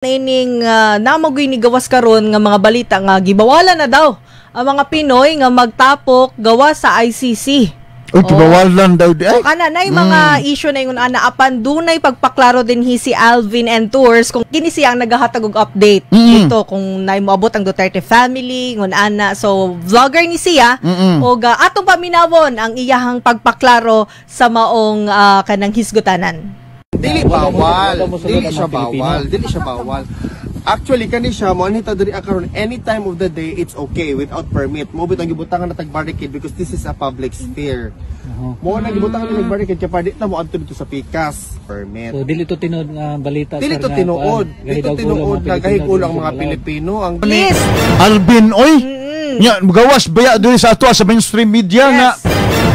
Ining namogoy ni gawas karon nga mga balita nga gibawalan na daw ang mga Pinoy nga magtapok gawa sa ICC. Uy, gibawalan daw di O ay. Kana nay mga issue na ingon ana, apan dunay pagpaklaro din hi si Alvin and Tours kung kini siya ang nagahatag og update dito kung nay moabot ang Duterte family ngon ana. So vlogger ni siya og atong paminawon ang iyahang pagpaklaro sa maong kanang hisgutanan. Dili bawal. Dili siya bawal. Dili siya bawal. Actually, kani siya mo anita diri karon, any time of the day it's okay without permit. Mo bitong gibutangan na tag barricade because this is a public sphere. Mo na gibutangan na tag barricade kay para di ta mo adto dito sa pikas permit. So dili to tinuod nga balita, Dili sir, to nga tinuod. kuan, Dili to gahidaw ulo tinuod ang na mga gahig-ulo ang Pilipino mga dito sa Pilipino ang Please. Alvin, oy. Nya, gawas baya diri sa ato sa mainstream media nga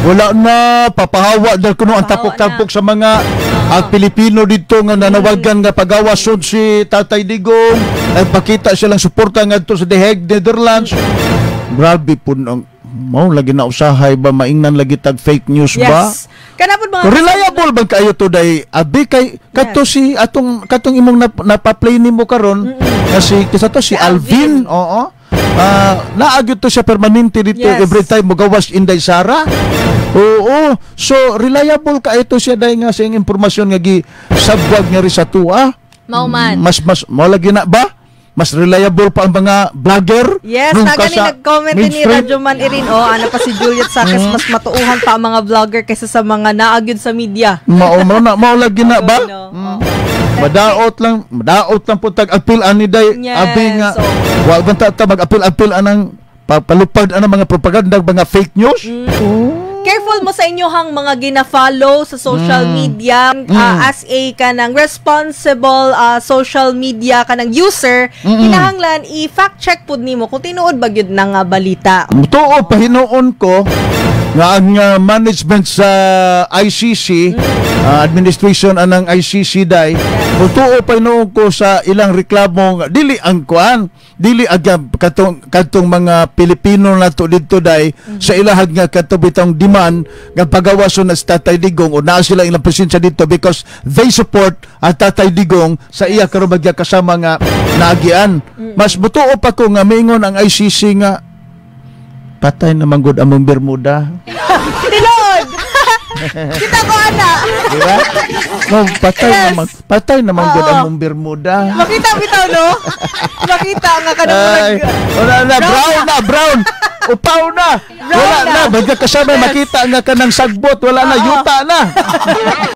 wala na papahawa dahil kuno ang Papahawa. tapok-tapok sa mga Pilipino dito nga nanawagan nga pagawason si Tatay Digong, nagpakita silang suporta ngadto sa The Hague, Netherlands. Grabe po ang mao lagi na usahay ba maingnan lagi tag fake news ba? Yes. Kana pod mga Reliable ba kayo to day abi kay kato si atong katong imong napa-play nimo karon nga si kisa to si Si Alvin. Alvin, oo. Naa gyud to siya permanente dito every time mogawas Inday Sara. Oo. So reliable ka ito siya day nga sa iyang impormasyon nga gi sabwag nga ri sa tuwa. Mao man. Mas mas mao lagi na ba? Mas reliable pa ang mga vlogger Yes, nung na ka gani sa nag-comment din ni mainstream. Radyo Man Irin. Oh, ano pa si Juliet Saques, mas matuuhan pa ang mga vlogger kaysa sa mga naagyod sa media. Mao mao na mao lagi na ba? No? Oo. Madaot lang po tag apil ani day abi nga wa ba ta mag-apil-apil anang palupad anang mga propaganda, mga fake news. Careful mo sa inyohang mga gina-follow sa social media as a kanang responsible social media kanang user, kinahanglan i-fact check pud nimo kung tinuod ba gyud na nga balita. Tuo pahinuon ko nga ang management sa ICC, administration anang ICC day, kung tuo pahinuon ko sa ilang reklamo nga dili ang kuan, dili aga katong katong mga Pilipino nato didto day sa ilahag nga kato bitong demand nga pagawason na si Tatay Digong o naa sila ilang presensya dito because they support ang Tatay Digong sa iya karon bagya kasama nga naagian. Mas mutuo pa ko nga maingon ang ICC nga patay na manggod among Bermuda. Tinuod. Kita ko ana. Di ba? No, patay naman, patay naman gud among Bermuda. Makita bitaw, no? Makita nga kanang Ay, wala na, brown na, brown. Upaw na. Wala na. na, bagya kasama makita nga kanang sagbot, wala na, yuta na.